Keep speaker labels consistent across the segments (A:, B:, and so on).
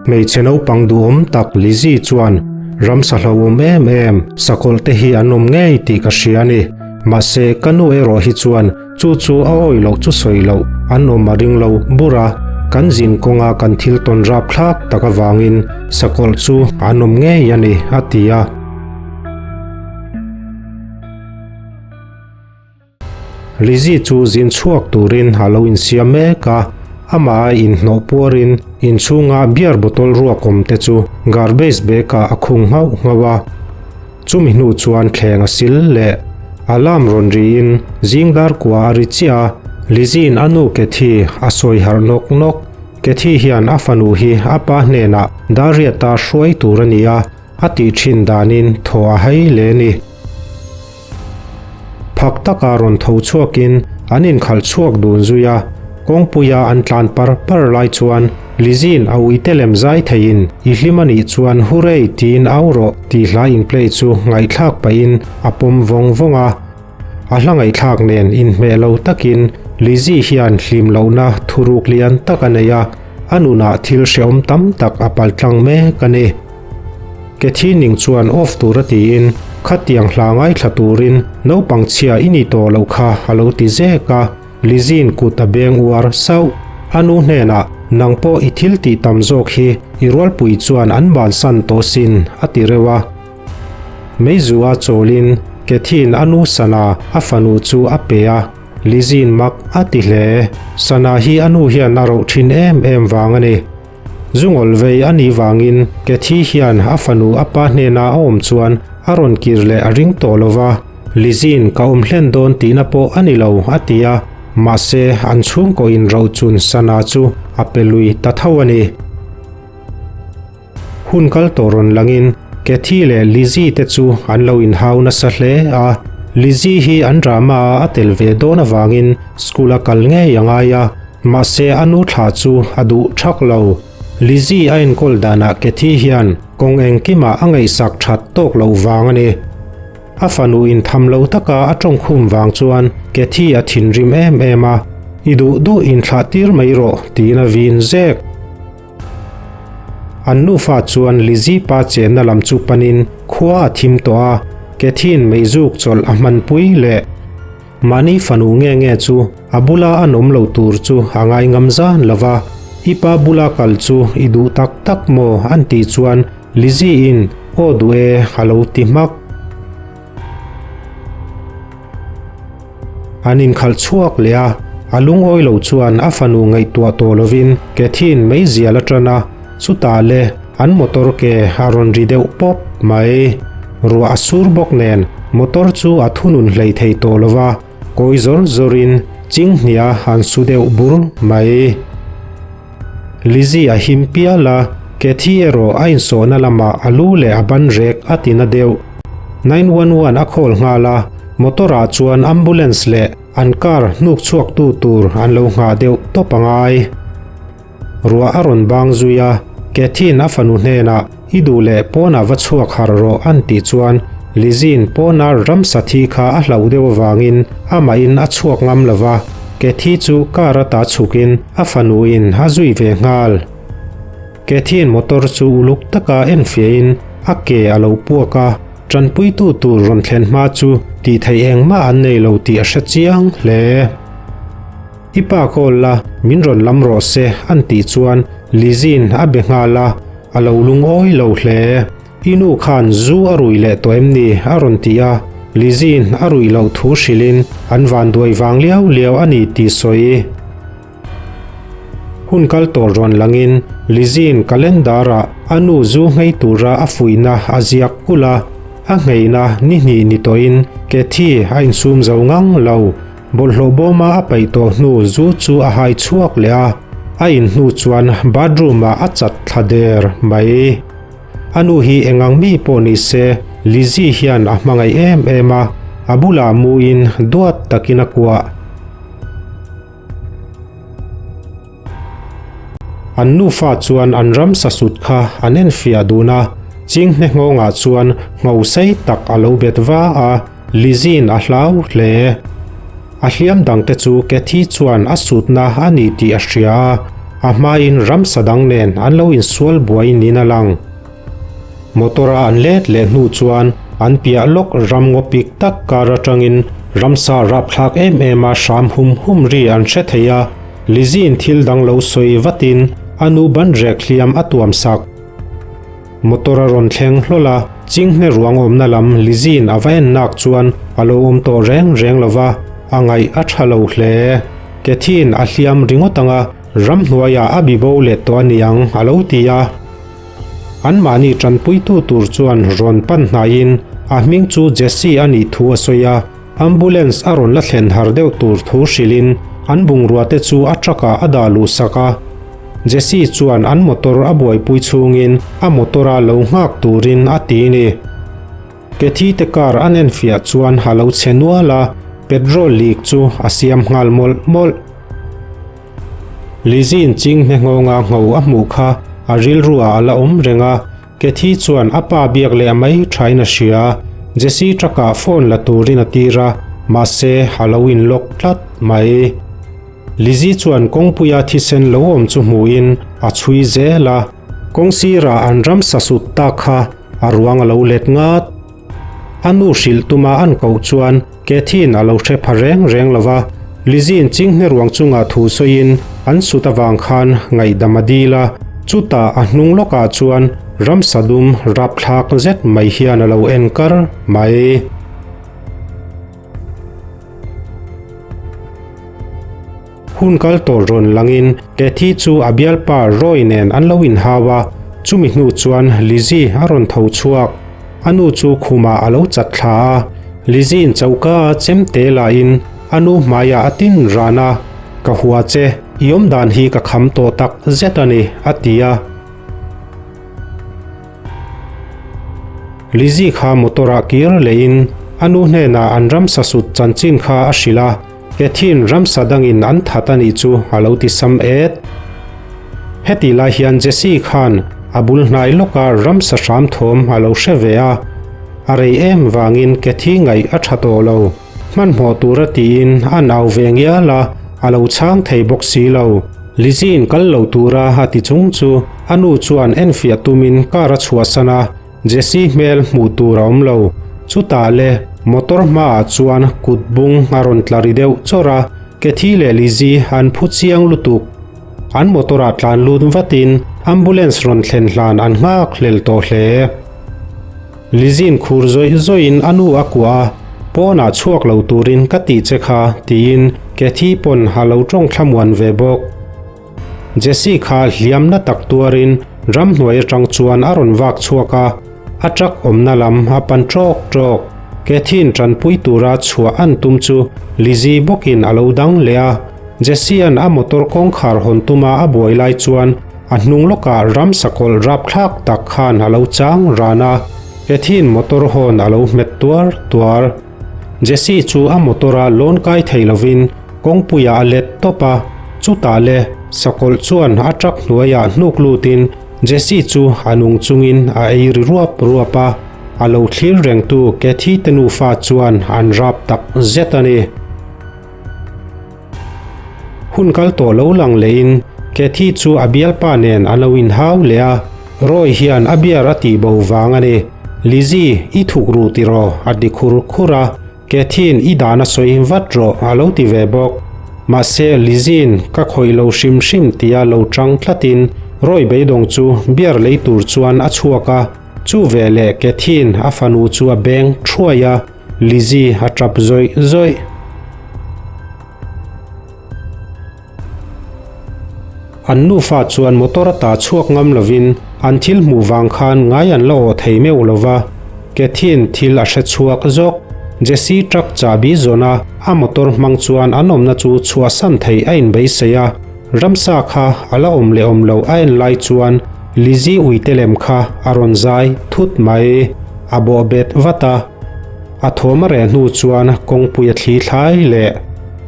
A: Hmeichhe naupang duhawm tak Lizzie chuan, Ramsa hlauhawm em em, sakawlh te hi an awm ngei tih ka hria a ni. Mahse, ka nu erawh hi chuan chu chu a awih loh chu sawi loh an awm a ring lo bur a, kan zin kawnga kan thil tawn rapthlak tak avangin sakawlh chu an awm ngei a ni, a ti a. Lizzie chu zin chhuak turin a lo insiam mek a, amah a inhnawh puarin inchhunga beer bottle ruak awm te chu garbage bag ah a khung nghauh nghauh a. Chumi hnu chuan thleng a sil leh alarm rawn riin zing dar kua a ri chiah a, Lizzie-in a nu Cathy a sawi harh nawk nawk. Cathy hian a fanu hi a pa hnenah Dariata hruai tur a ni a, a tih thin danin thaw a hai le ni. Phak taka rawn tho chhuakin an inkhalh chhuak dun zui a, kawngpuia an tlan par par lai chuan Lizzie-in a uite lem zai theiin i hlim a nih chuan hurray tiin au rawh tih hla inplay chu ngaihthlak pahin a pawm vawng vawng a. A hla ngaihthlak nen inhmeh lo takin Lizzie hian hlim lohna thuruk lian tak a nei a, a nunah thil hrehawm tam tak a paltlang mek a ni. Cathy ning chuan off tur a tiin khatiang hla ngaithla turin naupang chhia i ni tawh loh kha a lo ti zek a, Lizzie-in kut a beng uar sauh. A nu hnenah, Nang pawh i thil tih tam zawk hi i rualpui chuan an bansan tawh sin, a ti reuh a. Meizua chawlin Cathy-in a nu sana a fanu chu a pe a, Lizzie-in mak a ti hle. Sana hi a nu hian a roh thin em em vang a ni. Zungawl vei a nih vangin Cathy hian a fanu a pa hnena a awm chuan a rawn kir leh a ring tawh lo va, Lizzie-in ka awm hlen dawn tihna pawh a ni lo a ti a, mahse an chhungkaw inrochun sana chu a pe lui ta tho a ni. Hun kal tawh rawn langin Cathy leh Lizzie te chu an lo inhau nasa hle a, Lizzie hi an drama a a tel ve dawn avangin school a kal ngei a ngai a, Mahse a nu thla chu a duh thak lo. Lizzie a enkawl danah Cathy hian kawng engkimah a ngaihsak that tawk loh vang a ni. A fanu intham lo taka a tawngkhum vang chuan Cathy a thinrim em em a, I duh duh inthlah tir mai rawh tiin a vin zek. An nufa chuan Lizzie pa chenna lam chu panin khua a thim tawh a, Cathy-in meizuk chawlh a hmanpui leh. Mahni fanu nge nge chu a bula an awm lo tur chu a ngai ngam zan lo va, I pa bula kal chu i duh tak tak maw? an tih chuan Lizzie-in aw duh e a lo ti hmak. An inkhalh chhuak leh a, a lungawi lo chuan a fanu ngaihtuah tawh lovin Cathy-in meizial a tan a, chutah le an motor ke a rawn ri deuh pawp mai. Ruah a sur bawk nen motor chu a thunun hlei thei tawh lo va, kawi zawr zawrin chinghnia an su deuh bur mai. Lizzie a him pial a, Cathy erawh a insawhna lamah a lu leh a ban rek a ti na deuh. 911 a call nghal a, motor ah chuan ambulance leh an car hnuk chhuaktu tur an lo nghah deuh tawp a ngai. Ruah a rawn bang zui a, Cathy-in a fanu hnenah i duh leh pawnah va chhuak harh rawh an tih chuan Lizzie-in pawna ramsa thi kha a hlauh deuh avangin amahin a chhuak ngam lo va, Cathy chu car ata chhukin a fanuin a zui ve nghal. Cathy-in motor chu uluk taka enfiahin a ke a lo puak a, tanpuitu tur rawn thlen hma chu tih theih engmah an nei lo tih a hre chiang hle. I pa call la, min rawn lam rawh se an tih chuan Lizzie-in a be nghal a, a lo lungawi lo hle. I nu khan zu a rui leh tawh em ni? a rawn ti a, Lizzie-in a ruih loh thu hrilhin an vanduai vang liau liau a ni tih sawi. Hun kal tawh rawn langin Lizzie-in calendar-ah a nu zu nghei tura a fuihna a ziak kulh a, a ngheina ni hnih ni tawhin Cathy a insum zo ngang lo. Bawlhhlawh bawma a paih tawh hnu zu chu a hai chhuak leh a, a in hnu chuan bathroom ah a chat thla der mai. A nu hi engang mi pawh ni se Lizzie hian a hmangaih em em a, a bulah muin duat takin a kuah. An nufa chuan an ram sasut kha an enfiah dun a, Chinghne nghawngah chuan ngho sei tak a lo bet va a, Lizzie-in a hlau hle. A hliam dangte chu Cathy chuan a sutna a ni tih a hria a. A hmain ramsa dang nen an lo insual buai niin a lang. Motor-a an let leh hnu chuan an piah lawk ram ngaw pik tak kar atangin ramsa rapthlak em em a hram hum hum ri an hre thei a, Lizzie-in thil dang lo sawi vatin a nu banrek hliam a tuam sak. Motor a rawn thleng hlawl a, chinghne ruang awmna lam Lizzie-in a va en nak chuan a lo awm tawh reng reng lo va, a ngaih a tha lo hle. Cathy-in a hliam ringawt ang a, ramhnuaiah a bibo leh tawh a ni ang a lo ti a. Anmahni tanpuitu tur chuan rawn pan hnaiin a hming chu Jesse a nih thu a sawi a, ambulance a rawn la thlen har deuh tur thu hrilhin an bungrua te chu a truck ah a dah luh sak a. Jesse chuan an motor a buaipui chhungin a motor a lo nghak turin a ti ni. Cathy te car an enfiah chuan a lo chhe nual a, petrol leak chu a siam nghal mawlh mawlh. Lizzie-in chinghne nghawnga ngho a hmuh kha a rilruah a la awm reng a, Cathy chuan a pa biak leh mai thain a hria. Jesse truck-ah phone la turin a tir a, mahse a lo inlock tlat mai. Lizzie chuan kawngpuia thisen lo awm chu hmuhin a chhui zel a, kawng sirah an ramsa sut tak kha a ruang a lo let ngat. A nu hrilh tuma an koh chuan Cathy-in a lo hre pha reng reng lo va, Lizzie-in chinghne ruang chungah thu sawiin an sut avang khan ngaihdam a dil a, chutah a hnung lawkah chuan ramsa dum rapthlak zet mai hian a lo en kar mai. Hun kal tawh rawn langin Cathy chu a bialpa Roy nen an lo inhau a, chumi hnu chuan Lizzie a rawn tho chhuak. A nu chu khumah a lo chat thla a, Lizzie-in choka a chem te lahin a nu hmaiah a tin ran a, Ka hua che, i awmdan hi ka kham tawh tak zet a ni, a ti a. Lizzie kha motor-ah kir lehin a nu hnenah an ramsa sut chanchin kha a hrilh a, Cathy-in ramsa dangin an that a nih chu a lo ti sam et. Heti lai hian Jesse khan a bul hnai lawka ramsa hram thawm a lo hre ve a, a rei em vangin Cathy ngaih a tha tawh lo. Hmanhmawh tura tiin a nau ve ngial a, a lo chhang thei bawk si lo. Lizzie-in kal lo tura a ti chung chu a nu chuan enfiah tumin car a chhuahsan a, Jesse hmel hmuh tur a awm lo. Chutah le motor hmaah chuan kut bung a rawn tla ri deuh chawrh a, Cathy leh Lizzie an phu chiang lutuk. An motor-ah tlan lut vatin ambulance rawn thlen hlan an nghak hlel tawh hle. Lizzie-in khur zawih zawihin a nu a kuah a, Pawnah chhuak lo turin ka tih che kha, tiin Cathy pawn a lo tawng thlamuan ve bawk. Jesse kha hliamna tak tuarin ramhnuai atang chuan a rawn vak chhuak a, a truck awmna lam a pan tawk tawk. Cathy-in tanpui tura chhuah an tum chu Lizzie bawkin a lo dang leh a. Jesse-a'n a motor kawngkhar hawn tuma a buai lai chuan a hnung lawkah ramsakawlh rapthlak tak khan a lo chang ran a, Cathy-in motor hawn a lo hmet tuar tuar. Jesse chu a motor-a lawn kai thei lovin kawngpuiah a let tawp a, chutah le sakawlh chuan a truck hnuaiah hnuk lutin Jesse chu a nung chungin a ei ri ruap ruap a, a lo thlir rengtu Cathy te nufa chuan an rap tak zet a ni. Hun kal tawh lo lang lehin Cathy chu a bialpa nen a lo inhau leh a, Roy hian a biar a tih bo vang a ni. Lizzie, i thuk ruh tiraw? a ti khur khur a, Cathy-in i dan a sawi vat rawh a lo ti ve bawk. Mahse, Lizzie-in ka khawih lo hrim hrim tia lo chang tlatin Roy beidawng chu biar lei tur chuan a chhuak a, chu veleh Cathy-in a fanu chu a beng thuai a, Lizzie a tap zawih zawih. An nufa chuan motor a ta chhuak ngam lovin an thil hmuh vang khan ngai an la awh thei meuh lova. Cathy-in thil a hre chhuak zawk. Jesse truck chahbi zawna a motor hmang chuan an awmna chu chhuahsan theih a inbeisei a. Ramsa kha a la awm leh awm loh a en lai chuan Lizzie uite lem kha a rawn zai thut mai. A bawh bet vat a. A thawm a reh hnu chuan kawngpui a thli thlai leh.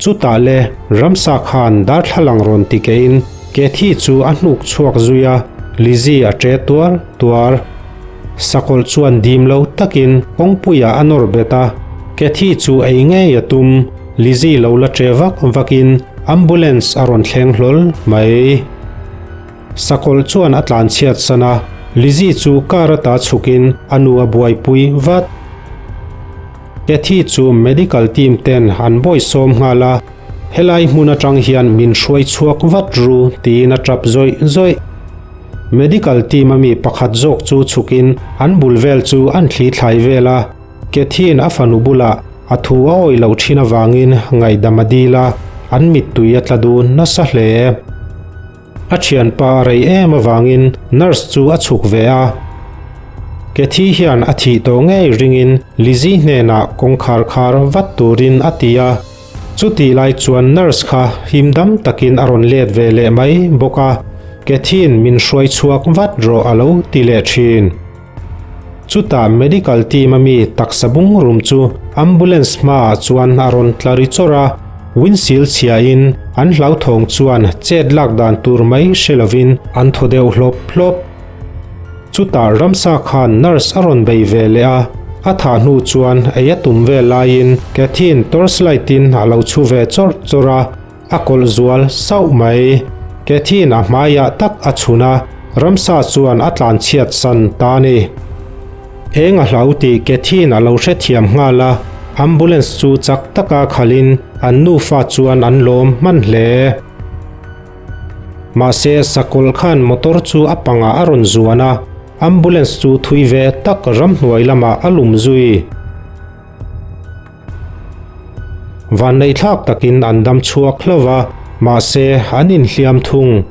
A: Chutah le ramsa khan darthlalang rawn ti keiin Cathy chu a hnuk chhuak zui a, Lizzie a ṭe tuar tuar. Sakawlh chuan dim lo takin kawngpuiah a nawr bet a, Cathy chu ei ngei a tum, Lizzie lo la ṭe vak vakin ambulance a rawn thleng hlawl mai. Sakawlh chuan a tlanchhiat san a, Lizzie chu car ata chhukin a nu a buaipui vat. Cathy chu medical team ten an bawisawm nghal a, Helai hmun atang hian min hruai chhuak vat ru tiin a tap zawih zawih. Medical team a mi pakhat zawk chu chhukin an bul vel chu an thli thlai vel a, Cathy-in a fanu bulah a thu a awih loh thin avangin ngaihdam a dil a, an mittui a tla dun nasa hle. A thianpa a rei em avangin nurse chu a chhuk ve a. Cathy hian a thih tawh ngei ringin Lizzie hnenah kawngkhar khar vat turin a ti a. Chutih lai chuan nurse kha him dam takin a rawn let ve leh mai bawk a, Cathy-in min hruai chhuak vat rawh a lo ti leh thin. Chutah medical team a mi taksa bung rum chu ambulance hmaah chuan a rawn tla ri chawrh a, windshield chhiahin an hlauthawng chuan chet lak dan tur mai hre lovin an thaw deuh hlawp hlawp. Chutah ramsa khan nurse a rawn bei ve leh a, a thah hnu chuan ei a tum vel laiin Cathy-in torchlight in a lo chhu ve chawrh chawrh a, A kawlh zual sauh mai. Cathy-in a hmaiah tak a chhun a, ramsa chuan a tlanchhiat san ta a ni. Eng a hlau tih Cathy-in a lo hrethiam nghal a, ambulance chu chak taka khalhin an nufa chuan an lawm hman hle. Mahse, sakawlh khan motor chu a pangah a rawn zuan a, ambulance chu thui ve tak ramhnuai lamah a lum zui. Vanneihthlak takin an dam chhuak hlauh a, mahse an inhliam thung.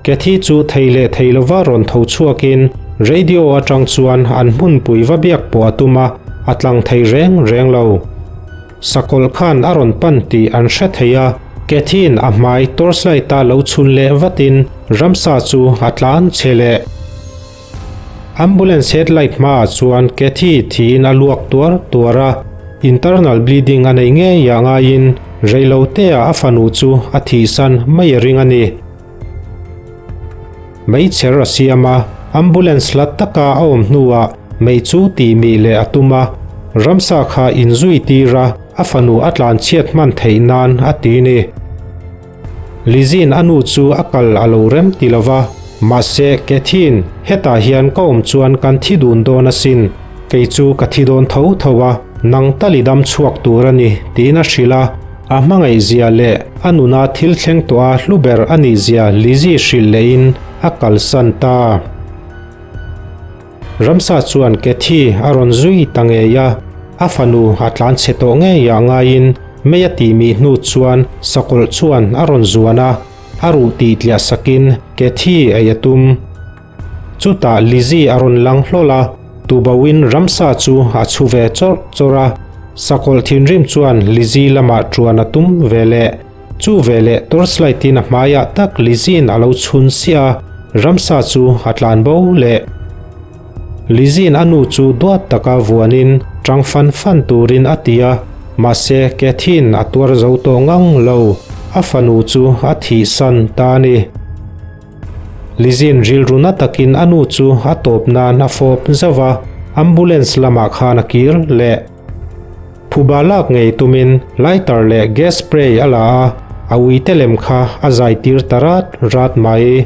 A: Cathy chu thei leh thei lova rawn tho chhuakin radio atang chuan an hmunpui va biak pawh a tum a, a tlang thei reng reng lo. Sakawlh khan a rawn pan tih an hre thei a, Cathy-in a hmai torchlight-a lo chhun leh vatin ramsa chu a tlan che leh. Ambulance headlight hmaah chuan Cathy thiin a luak tuar tuar a, internal bleeding a nei ngei ah ngaiin reiloteah a fanu chu a thihsan mai a ring a ni. Meichher a siam a, ambulance hlat taka a awm hnuah mei chu tihmih leh a tum a, ramsa kha inzui tir a, a fanu a tlanchhiat hman theih nan a ti ni. Lizzie-in a nu chu a kal a lo rem ti lo va, mahse Cathy-in hetah hian ka awm chuan kan thi dun dawn asin, kei chu ka thi dawn tho tho a, nang tal i dam chhuak tur a ni, tiin a hrilh a. A hmangaihzia leh a nuna thil thleng tawh a hlu ber a nihzia Lizzie hrilh lehin a kalsan ta. Ramsa chuan Cathy a rawn zui ta ngei a, a fanu a tlan chhe tawh ngei ah ngaiin mei a tih mih hnu chuan sakawlh chuan a rawn zuan a, a ruh tih tliah sakin Cathy ei a tum. Chutah Lizzie a rawn lang hlawl a, tubauhin ramsa chu a chhu ve chawrh chawrh a, sakawlh thinrim chuan Lizzie lamah ṭuan a tum ve leh. Chu veleh torchlight in a hmaiah tak Lizzie-in a lo chhun siah a, ramsa chu a tlan bo leh. Lizzie-in a nu chu duat taka vuanin tang fan fan turin a ti a, mahse Cathy-in a tuar zo tawh ngang lo, a fanu chu a thihsan ta a ni. Lizzie-in rilru na takin a nu chu a tawp nan a fawp zauh a, ambulance lamah khan a kir leh. Phuba lak ngei tumin lighter leh gas spray a la a, a uite lem kha a zai tir ta rat rat mai.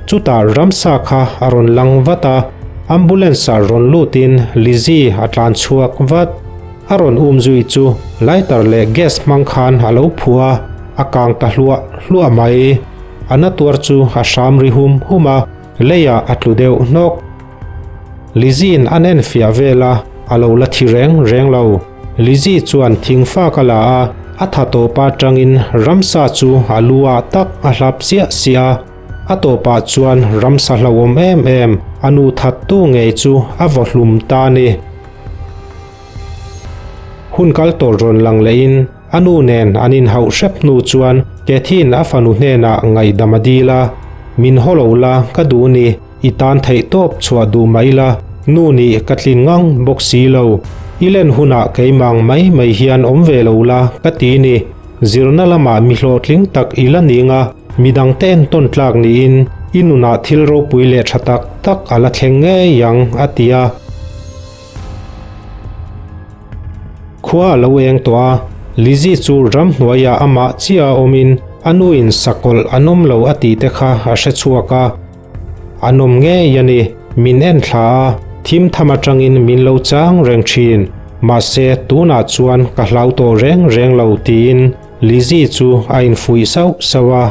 A: Chutah ramsa kha a rawn lang vat a, ambulance ah rawn lutin Lizzie a tlan chhuak vat. A rawn um zui chu lighter leh gas hmang khan a lo phuh a, a kang ta hluah hluah mai. A na tuar chu a hram ri hum hum a, leiah a tlu deuh hnawk. Lizzie-in an en fiah vel a, a lo la thi reng reng lo. Lizzie chuan thingfak a la a, a tha tawpa tangin ramsa chu a lu ah tak a hlap siah siah a. A tawpah chuan ramsa hlauhawm em em, a nu thattu ngei chu a vaw hlum ta a ni. Hun kal tawh rawn lang lehin a nu nen an inhauh hrep hnu chuan Cathy-in a fanu hnenah ngaihdam a dil a, Min haw lo la, ka duh ni. I tan theih tawp chhuah duh mah ila, nu nih ka tlin ngang bawk si lo. I len hunah keimang mai mai hian awm ve lo la ka ti ni. Zirna lamah mi hlawhtling tak i la ning a, midangte entawn tlak niin i nunah thil ropui leh tha tak tak a la thleng ngei ang, a ti a. Khua a lo eng tawh a, Lizzie chu ramhnuaiah amah chiah a awmin. A nuin sakawlh an awm lo a tih te kha a hre chhuak a. An awm ngei a ni, min en thla a, thim tham atangin min lo chang reng thin. Mahse, tunah chuan ka hlau tawh reng reng lo tiin Lizzie chu a infuih sauh sauh a.